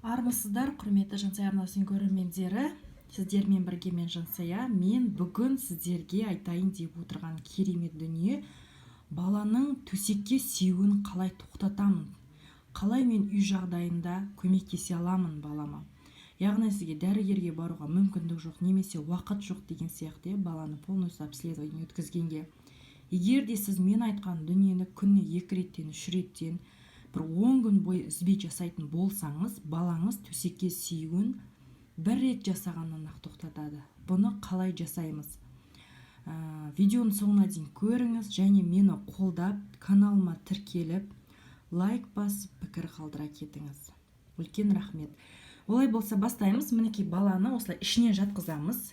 Армысыздар, құрметті Жансая арнасының көрермендері! Сіздермен бірге мен, Жансая. Мен бүгін сіздерге айтайын деп отырған керемет дүние: баланың төсекке сиюін қалай тоқтатамын, қалай мен үй жағдайында көмектесе аламын балама. Яғни сізге дәрігерге баруға мүмкіндік жоқ немесе уақыт жоқ деген сияқты, иә, баланы полностью обследование өткізгенге. Егер де сіз мен айтқан дүниені күніне екі реттен, үш реттен бір 10 күн бойы үзбей жасайтын болсаңыз, балаңыз төсекке сиюін бір рет жасағаннан ақ тоқтатады. Бұны қалай жасаймыз? Видеоның соңына дейін көріңіз және мені қолдап, каналыма тіркеліп, лайк басып, пікір қалдыра кетіңіз. Үлкен рахмет. Олай болса, бастаймыз. Мінекей, баланы осылай ішіне жатқызамыз,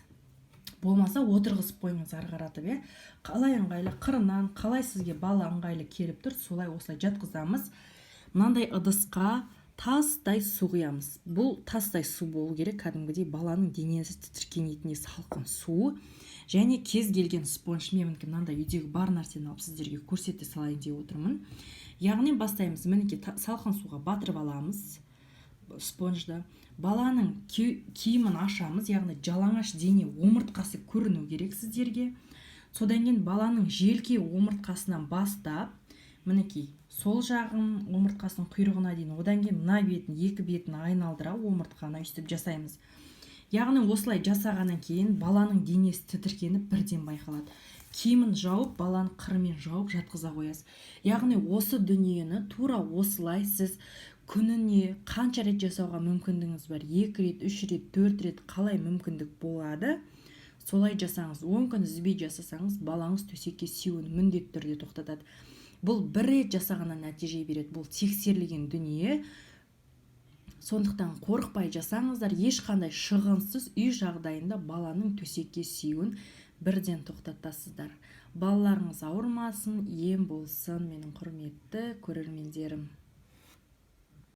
болмаса отырғызып қойыңыз ары қаратып, иә, қалай ыңғайлы, қырынан, қалай сізге бала ыңғайлы келіп тұр, солай осылай жатқызамыз. Мынандай ыдысқа тастай су құямыз. Бұл тастай су болу керек, кәдімгідей баланың денесі тітіркенетіндей салқын су. Және кез келген спонж. Мен, мінекей, мынандай үйдегі бар нәрсені алып, сіздерге көрсете салайын деп отырмын. Яғни бастаймыз. Мінекей, салқын суға батырып аламыз спонжды. Баланың киімін ашамыз, яғни жалаңаш дене, омыртқасы көріну керек сіздерге. Содан кейін баланың желке омыртқасынан бастап, мінекей, сол жағын, омыртқасының құйрығына дейін, одан кейін мына бетін, екі бетін айналдыра омыртқаны өйстіп жасаймыз. Яғни осылай жасағаннан кейін баланың денесі тітіркеніп, бірден байқалады. Киімін жауып, баланы қырымен жауып жатқыза қоясыз. Яғни осы дүниені тура осылай сіз күніне қанша рет жасауға мүмкіндігіңіз бар, екі рет, үш рет, төрт рет, қалай мүмкіндік болады, солай жасаңыз. 10 күн үзбей жасасаңыз, балаңыз төсекке сиюін міндетті түрде тоқтатады. Бұл бір рет жасағаннан нәтиже береді, бұл тексерілген дүние. Сондықтан қорықпай жасаңыздар. Ешқандай шығынсыз үй жағдайында баланың төсекке сиюін бірден тоқтатасыздар. Балаларыңыз ауырмасын, ем болсын, менің құрметті көрермендерім.